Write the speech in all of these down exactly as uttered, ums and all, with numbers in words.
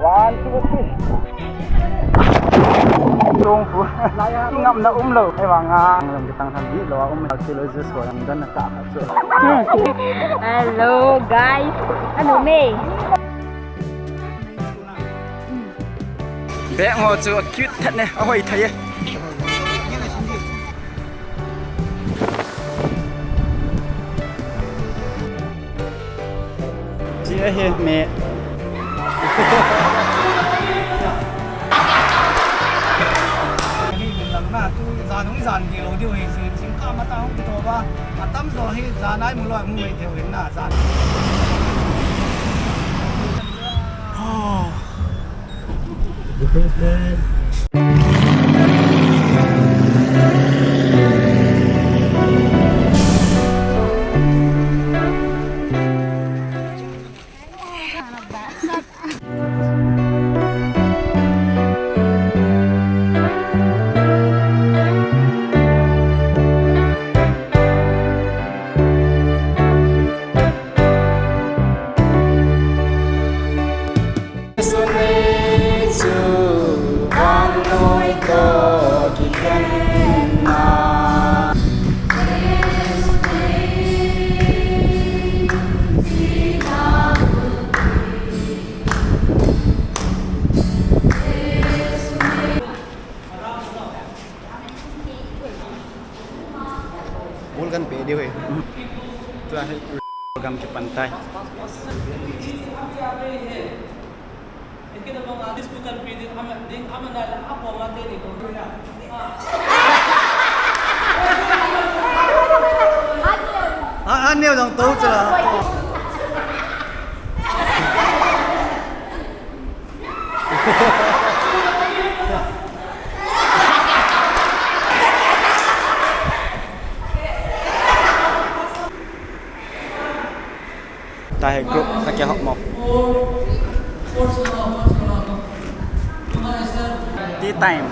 One, two, three. Tong pu. Ngamna umlou. Ei vang a. Ngamna kitang tham di lou a um. Kilo juice ho ngamna na ta chu. Hello, guys. Ano me? Bag ho chu a cute that ne, a hoi thei e. Chi a hi me. Lang na tu jan hung jan kei lou diu hi, chingkam a ta hung kitoh va. Atam jo hi jan a imu lou, imu mai thei u hin na jan. Jesu ni chu vannoi toh kikhenna. Ball kan pe diu hi. Tua hi program kipan tai. A, a neo dang to chala. Tahi group ta kihop mo. Tea time.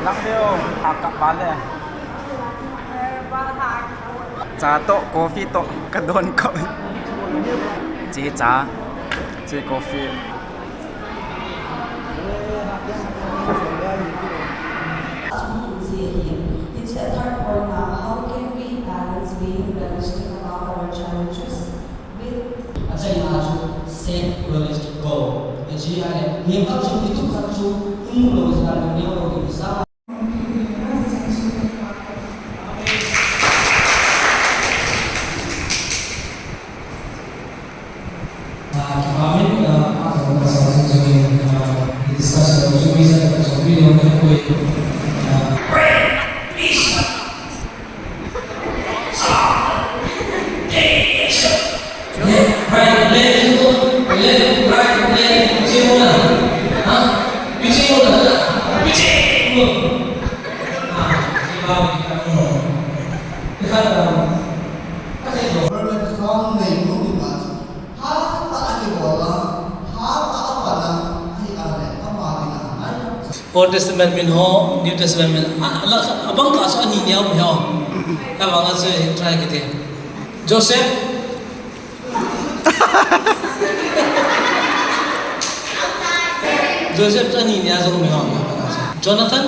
Lang deo, a kap bale. Cha toh, coffee toh, ka don kap. Chi cha, chi coffee. Hiche third point na, how can we balance being realistic about our challenges with achaina chu set realistic goal. Hiche ahile, neo khat chu, itu khat chu, imu lou jeh a neo lou ding sa. Left, right, left, left, right, left, piche mona. Ha? Piche mona. Piche. Ha, piche ba. Government khang nei mo ni ma. Ha, ta a ni bola. Ha, ta a pa na. Hi a le, a pa ni na. Old Testament min ho, New Testament min. A, la, abang ka sa ni niam ho. Ka bang sa try kiti. Joseph. Joseph chu ani nia jong mi hong. Jonathan.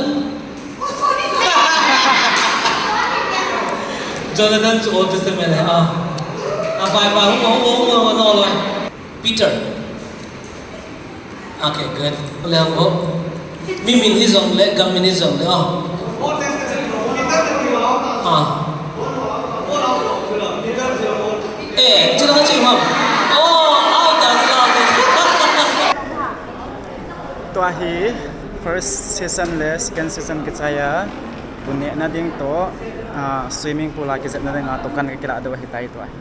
Jonathan chu Old Testament le, ah. Ah, pai, pai, hung, hung, hung, hung, hung, hung, hung. Peter. Okay, good. Leo ko. Mi min hi jong le, gam min hi jong le, oh. Ah. Eh, chila chi ma. Oh, out da la. Tua hi first session le second session kichai a. Bu nehna ding toh, ah, swimming pool a kijepna ding a tokan kakilah diu ahitai tua hi.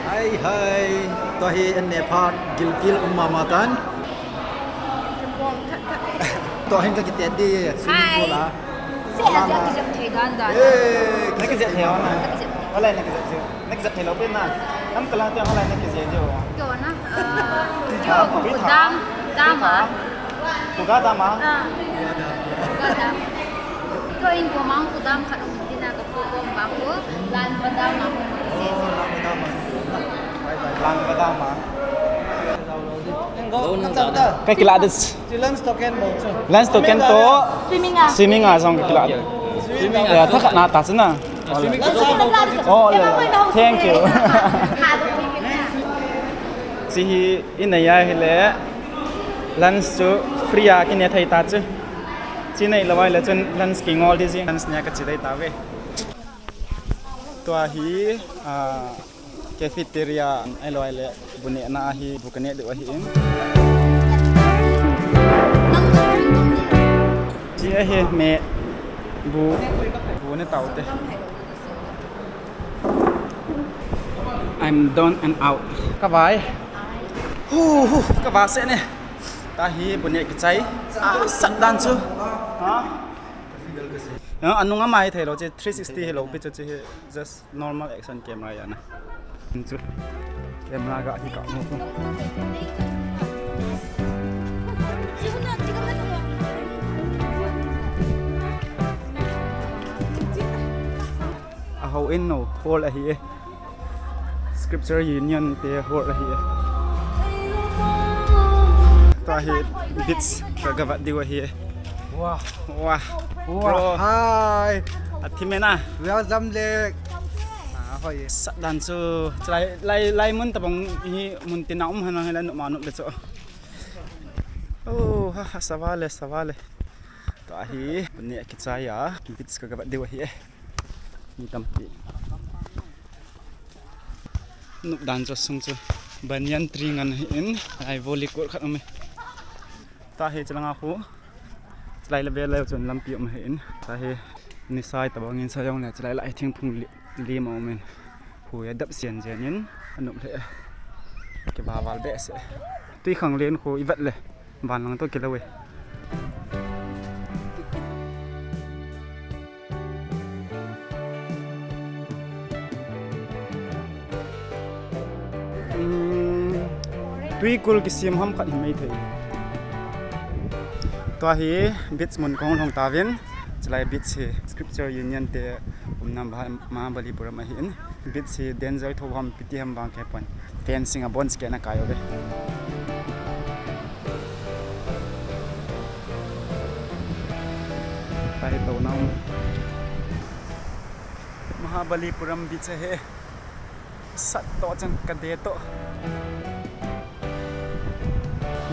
Hai, hai. Tua hi an neh phat gilkel um mama tan. Tua hin kakite di swimming pool a. Hai. Se a jong kijep thei dan dan. Eh, na kijep thei na. Kijep thei. Hoilai na kijep thei. Na kijep thei lou pen na. Nam kalang te hoilai na kijep jo. Kyo na. Ah, kyo, kyo, dam, dam a. Kuga dam a? Ah. Kuga dam. Kyo in ko mang ko dam khat um tin a. Ka kila de. Lunch token to. Swimming a. Swimming a jong ka kila de. Ya, tha khat na ta chu na. Oh, le, le. Thank you. Chi hi i nei a hile lunch chu free a kine thei ta chu. Chi nei lou a hile chun lunch kingol di jing. Lunch ne ka chi dei ta ve. Tua hi, ah, cafeteria, ahilou le bu nehna ahi, bu ka neh diu ahi in. Chi ahi me bu, bu ne tau te. I'm done and out. Ka vai. Hu, hu, ka va se ne. Tua hi bu neh kichai. Ah, sat dan chu. Ha? Ah, anung a mai thei lou chi three sixty hi lou pi chu chi hi just normal action camera ya na. Chu camera ga hi ka mu. A hou in no, hall ahi e. Scripture Union te hall ahi e. Tua hi beach ka ga vat diu ahi e. Wah. Wah. Wah. Bro. Hi. A thi me na. Welcome le. Ah, hoi. Sat dan chu. Lai, lai, lai mun tabang hi mun tin a um han hila nu ma nu le chu. Oh, ha, ha, savale, savale. Tua hi, ni a kichai a, beach ka ga vat diu ahi e. Mi tampi. Nop dan chu sung chu banyan tree ngan ahi in, ai volleyball khat um e. Tua hi chalanga khu, chalai le vel le chun lampi um ahi in. Tua hi, ni sai tabang in sa jong le chalai lai thingphung li, lim a um in. Khu ya dap sian sian in, anop le. Kiva val behseh. Tui khang len khu i vet le. Van lang to kilo e. Hmm, tui kul kisem ham khat hi mai thei. Tua hi beach mun kong long tavin, chulai beach hi Scripture Union te umna Maha-, Mahabalipuram ahi in. Beach hi danger tho ham, piti ham vang kei pon. Fencing a bon sike na kai ove. Kai to na um. Mahabalipuram beach ahi. Sat to chang ka de to.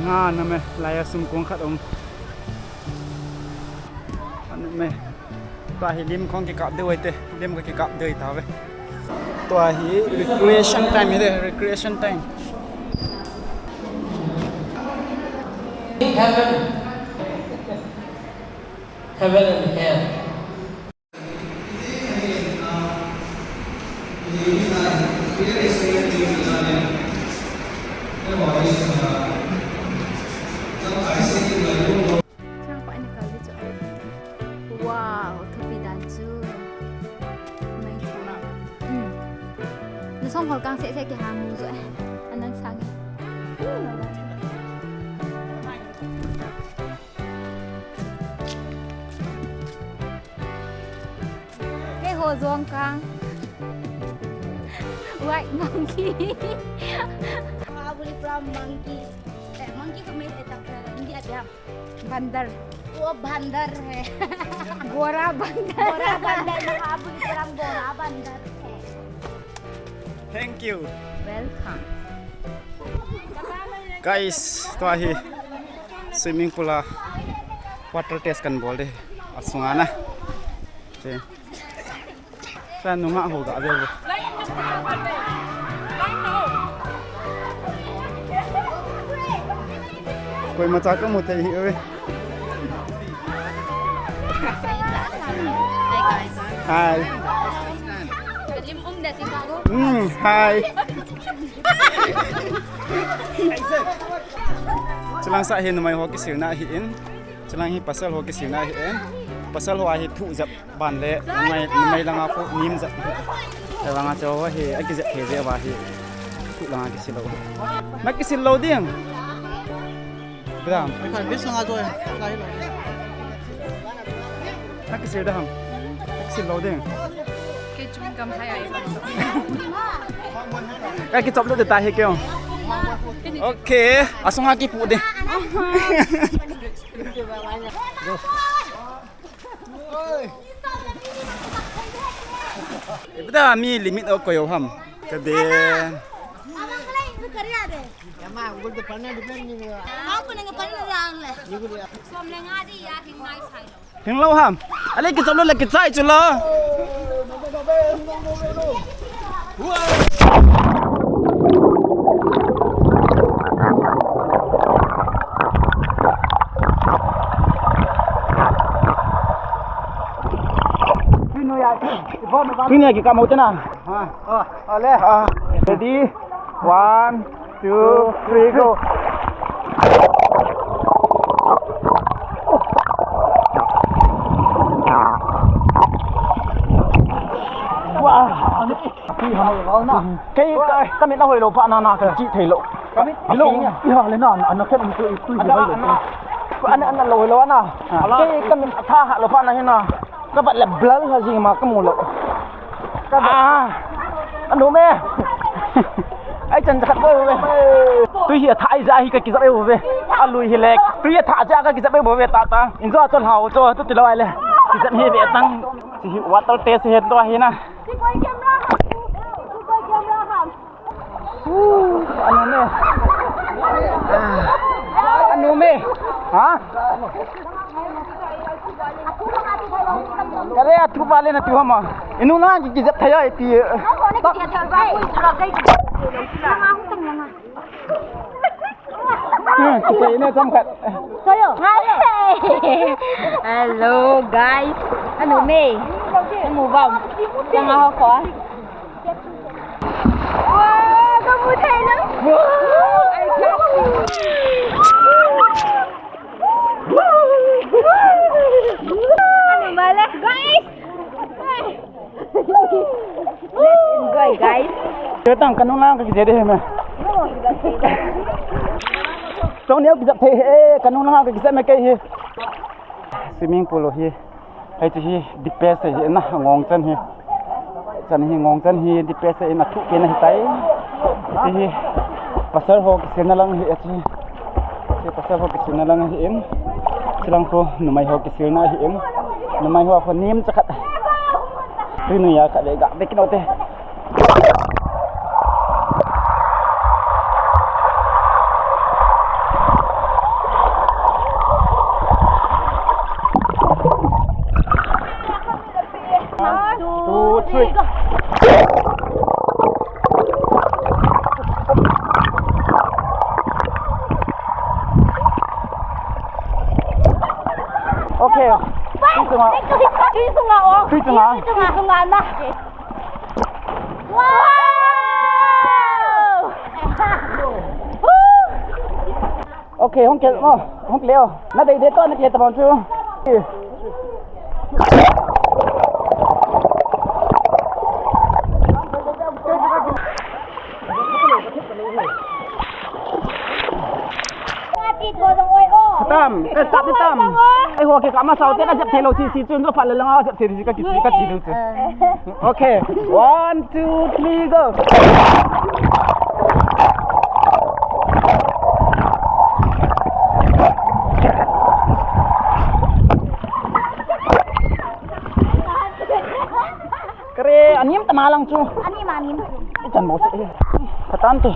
Nga na me, lai a sum kong khat um. Anu me. Tua hi lim kong kikap diu ahi te. Lim kong kikap diu ahi ta ve. Tua hi recreation time hi de, recreation time. Heaven. Heaven and hell. Wow, thupi dan chu. Mai. Hmm. Na song hol kang se se ke ha mu zo. Anang sang. Kei ho jong kang. White monkey. Mahabalipuram monkey. Eh, monkey ko Meitei tak Hindi ati ham. Bandar. वो बंदर है। गोरा बंदर। गोरा बंदर, महाबलीपुरम गोरा बंदर है। Thank you. Welcome. Guys, tua hi swimming pool a water test kan bol de. Asunga na. Te. Sa nunga ho ga ve. Koima cha ka mu thei hi ve. Hi. Hmm, hi. Chulang sa hi numei ho kisilna ahi in. Chulang hi pasal ho kisilna ahi in. Pasal ho ahi thu jap ban le numei, numei langa khu nim jap. Langa cho ho hi akijap thei jeh uva hi thu langa kisil lou. Na kisil lou ding. Bram. Kan bis nga jo. Na kisil da ham. Na kisil lou ding. Kei chewing gum hai ai. Ka kichop lou de ta hi keo. Okay, asunga kipu de. Ibuda mi limit o koyo ham. Kade. Hing lo ham. Ale kichop lo le kichai chu lo. Tunia kikamo tena. Ha. Oh, ale. Ah, ready? One, two, three, go. Wow. Kei ka, ka mit na hoi lo pa na na ka chi thei lo. Ka mit lo. Iha le na, ana khen tu tu hoi lo. Ana, ana lo lo na. Kei ka mit tha ha lo pa na hi na. Ka bat le blur ha jing ma ka mu lo. Ka bat. Ah. Anu me. Ai chan khat ko ve. Tui hi a thai ja hi ka kijap e ve. A lui hi le. Tui a tha ja ka kijap e ve ta ta. In jo cho hlau cho tu ti lo ai le. Kijap hi ve tang. Chi hi water test hi to hi na. Ti koi camera ha. Ti koi camera ha. Anu me. Ah, anu me. Ha? Kare a thu vale na tu hama. Inu na ki jap thaya ti. Hmm, tu pa ina jam khat. Hello guys. Anu me. Anu bam. Tanga ho ko. Wow, ka mu thei lou. Wow. Anu male, guys. Let's enjoy, guys. Kei tang ka nung lang ka kijep de he me. Chong neo kijep thei he, ka nung lang ka kijep me kei he. Swimming pool hi. Hiche hi deepest hi na ngong chan hi. Chan hi ngong chan hi deepest hi na thu ke na hi tai. Hiche hi pasal ho kisil na lang hi hiche. Hiche pasal ho kisil na lang hi in. Chilang ko numei ho kisil na hi in. Numei ho ko nim chakhat. Tui nuia khat le ga de kino te. One, two, three. Okay. Tui sunga. Tui sunga o. Tui sunga. Tui sunga na. Wow! Okay, hung kile mo. Hung kile o. Na dei dei to, na kile ta bang chu. Tam, eh, tam, tam. Ai, ho ke ka ma sao te ka jep thei lou si si chun, jo pha le langa jep thei si ka ki, ka chi lou chu. Okay, one, two, three, go. Kare, anim tama lang chu. Anim, anim. Ichan mo se. Katan te.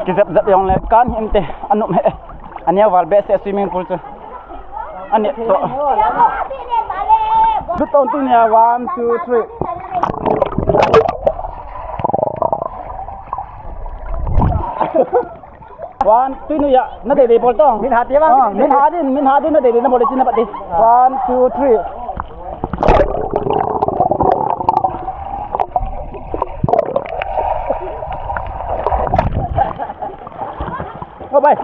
Kijep jep jong le kan him te. Anum he. Ania val be se swimming pool chu. Ani to. Lut on tu nia, one, two, three. One, tui nuia, na dei dei bol tong. Min ha ti bang. Ah, min ha din, min ha din na dei dei na bol le chin na pat di. One, two, three. Go, bye.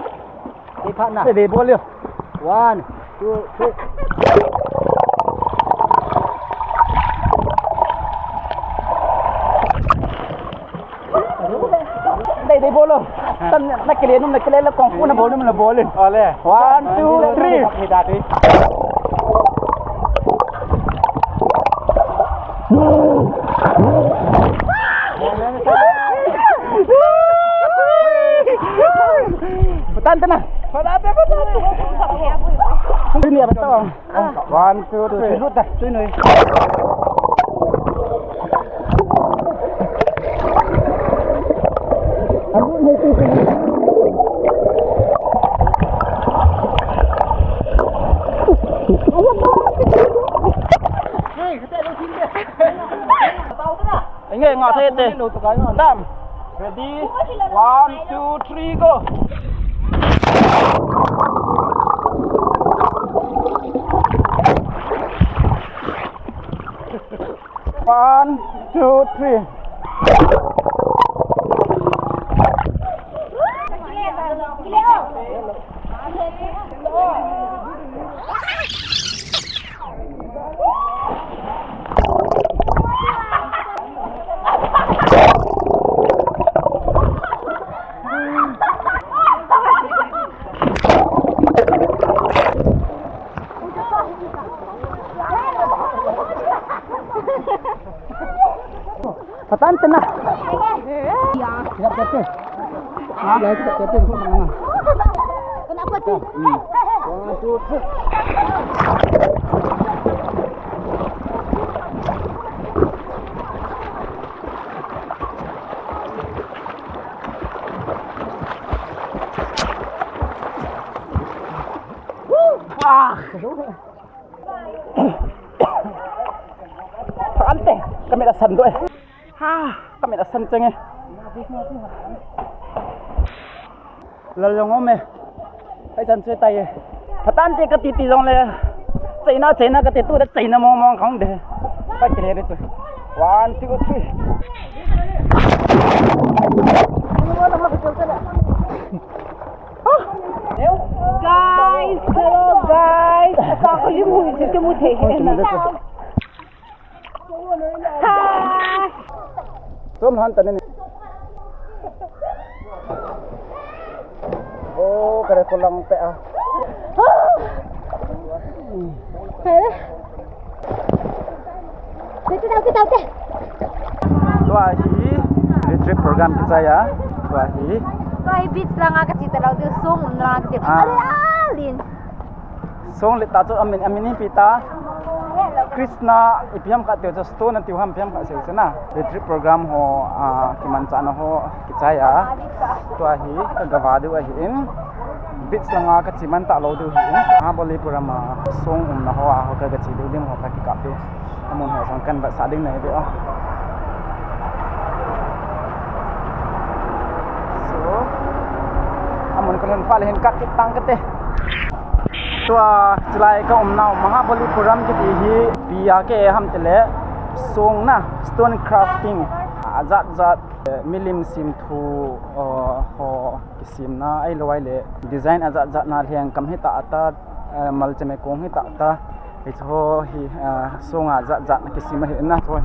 Ti phat na. Dei dei bol le. One, two, three. Dei dei bol lo. Tan na kile num na kile la kung fu na bol num na bol le. Ale. One, two, three. Tan, tan na. One, two, three. Inge, nga thei te. Dam. Ready? One, two, three, go. One, two, three. Patan tena. Ya. Siap, siap, siap. Ah, ya, siap, siap, siap. Kena apa tu? Hmm. One, two, three. Ah. Ante, kami la sando eh. Ha, kami la san chang eh. Lal jong um e. Kai san che tai e. Patan te kati ti jong le. China, China kati tu da China mong mong khong de. Ka kile de chu. One, two, three. Guys, hello guys. Asa ko yung huli ke muthe. Hi. Tum han tane ni. Oh, kare ko lang pe a. Tua hi retreat program kichai a. Tua hi. Tua hi beach langa kache talou diu, song umna langa kache. Ah. Ale alin. Song le ta chu amin, amin ipi ta. Krishna ipi ham khat tiu chu stone tiu ham ipi ham khat seiu chu na. Retreat program ho, ah, kimanchahna ho kichai a. Tua hi kagava diu ahin. Beach langa kache man talou diu ahin. Mahabalipuram a song umna ho a ho ka, kache diu ding ho kakikap diu. Amun ho jong kan vetsah ding nei ve o. So, amun kalhun phat le hin kakit tang kate. Tua, chulai ka umnau Mahabalipuram kiti hi, ipi a kei ham tile, song na, stone crafting, ajat jat, eh, milim simthu, eh, ho, kisimna, ahilou ahile, design ajat jat na lhengkam hita ta, eh, malchame kong hita ta, hichu hi, eh, song ajat jat na kisim ahi na, tua.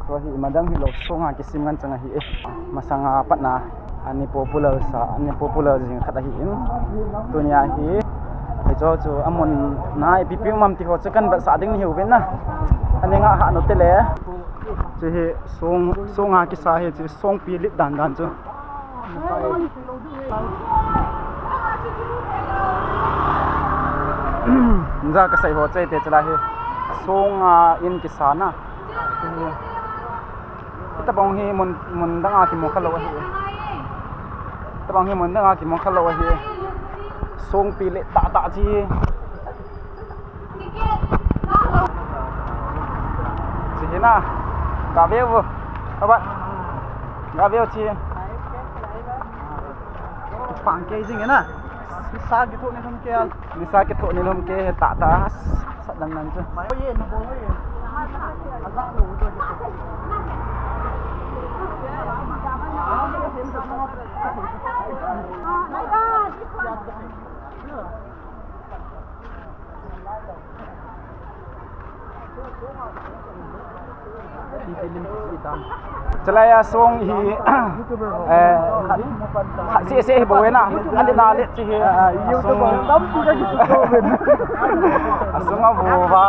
Tua hi imadang hilou, song a kisim ngen chang ahi e. Masanga patna ani popular sa, ani popular jing khat ahin. Tunia hi, hichu chu amun na ipi ipi um am ti ho chu kan vetsah ding nahiu vin na. Ani nga ha no tile. Chu hi song, song a kisa hi, chu songpi lit dan dan chu. Ja kasei ho chete chula hi. Song a in kisa na. Tabang hi mun, mun dang a kimu khalou ahi. Tabang hi mun dang a kimu khalou ahi. Songpi le tah tah chi. Chi hi na. Ga veu. Aba. Ga veu chi. Pang kei jing na. Nisa kithoh ni lhum kei. Nisa kithoh ni lhum kei he tah tah. Sat dan nan chu. Chulai a song hi, eh, khat, khat seh seh hi bou e na, ali na le chi hi, song, song a bou va.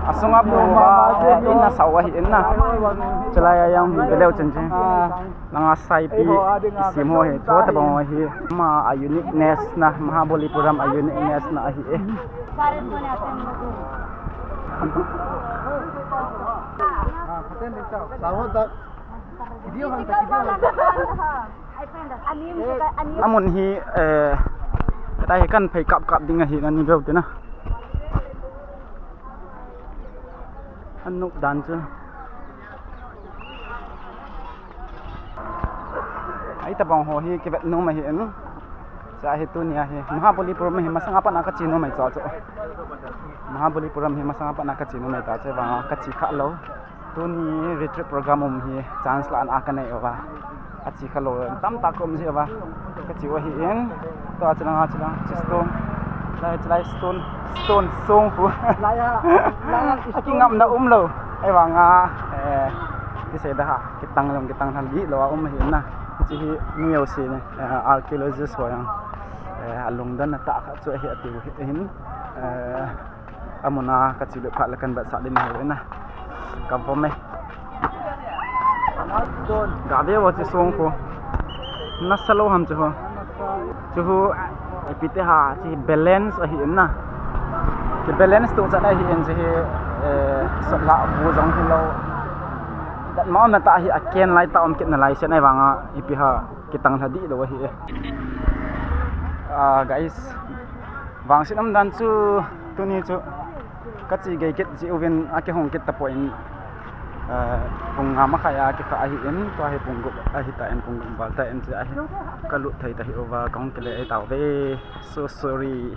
Asunga bou va, eh, in a sao ahi in na. Chulai a jong hi veleu chun chun. Langa saipi isim ho hi, chutabang ho hi. Ama a uniqueness na, Mahabalipuram a uniqueness na ahi e. Amun hi, eh, kata hi kan phei kap kap ding ahi na ni veu te na. An nop dan chu. Hitabang ho hi kivet nom ahi in. Chua hi tunia hi Mahabalipuram hi masanga pat a kache nom ahi chua chu. Mahabalipuram hi masanga pat a kache nom ahi ta chu vanga kache kha lou. Tuni retreat program um hi chance la ana kanei uva. Ache kha lou tamtah ka um jeh uva. Kache u ahi in. Tua chulanga chulanga, chi stone. Lai, chulai stone, stone song pu. Akingamna umlou. Ahivanga, eh, ti sei da ha, kitang lou, kitang lha lih lou a um ahi na. Chi hi mi jouse ni, eh, archaeologist ho jong, eh, alungdonna tah khat chu ahi atiu ahin. Eh, Amun a kache lut phat le kan vetsah ding ahi na. Ka vom e. Gave uva chi song khu. Nasa lou ham chu ho. Chu hu ipi ti ham chi balance ahi in na. Ki balance tu chan ahi in chi hi, eh, sot la bu jong hilou. Dat ma na ta hi a ken lai ta um kit na lai sen ahivanga ipi ham kitang lha dih lou ahi e. Ah, guys, vangset um dan chu tuni chu kache gei kit jeh uvin akihong kit tapon, eh, pung nga makhai a kikha ahi in, tua hi pung gup ahi tan, pung gup val tan chu ahi. Kalut thei ta hi uva, kahung kile ahi tauve. So sorry.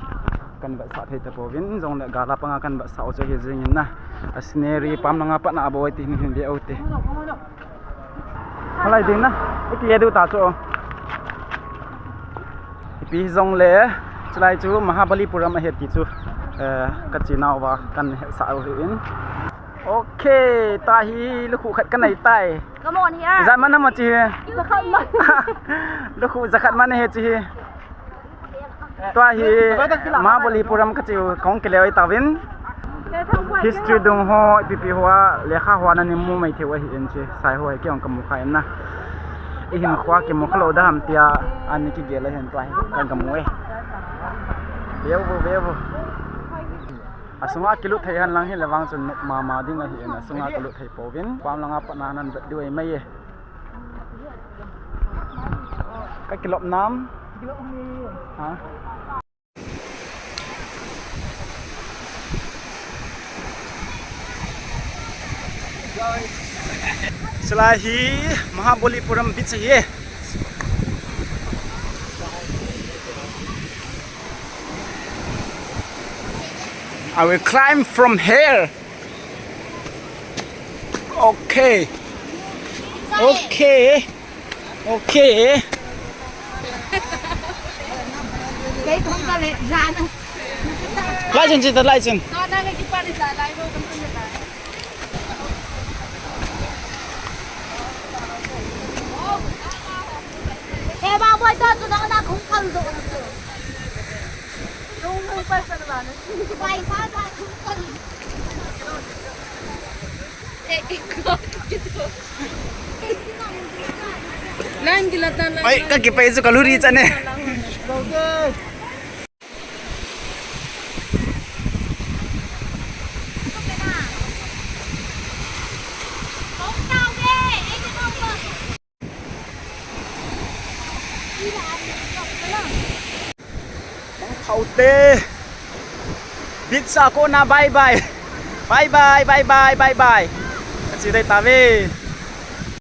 Kan vetsah thei tapouvin, jongle gal a panga kan vetsah u chu ahi jing in na. A scenery pam langa pat a aboi ti hin hin ve u te. Halai ding na, i kile diu ta chu. Ipi hijongle, chulai chu Mahabalipuram ahi ti chu, eh, kache nauva kan hetsah u ahi in. Okay, tua hi lukhuh khat kanei tai. Come on here. Ijat man ham achi hi. Lukhuh jakhat man ahi chi hi. Tua hi Mahabalipuram kache u kahung kile u ahi tauvin. History dung ho, ipi ipi ho a, lekha ho a ana mu mai thei u ahi in chi, sai ho hi kei jong kamu kha in na. Ihinkhoa kimu kha lou da ham tia, ana kigel ahin tua hi kaga mu e. Veu vo, veu vo. Asunga kilut thei hen lang hile vang chun nop mama ding ahi in, asunga kalut thei pouvin. Pam langa pat a nan vet diu ahi mai e. Ka kilop nam? Ha? Chulai hi Mahabalipuram beach ahi e. I will climb from here. Okay. Okay. Okay. Lai chun, chun, lai chun. Ai, ka kipei chu ka luri chan e. Mangkhaute. Beach a kona bye bye. Bye bye, bye bye, bye bye. Ka chi dai tave.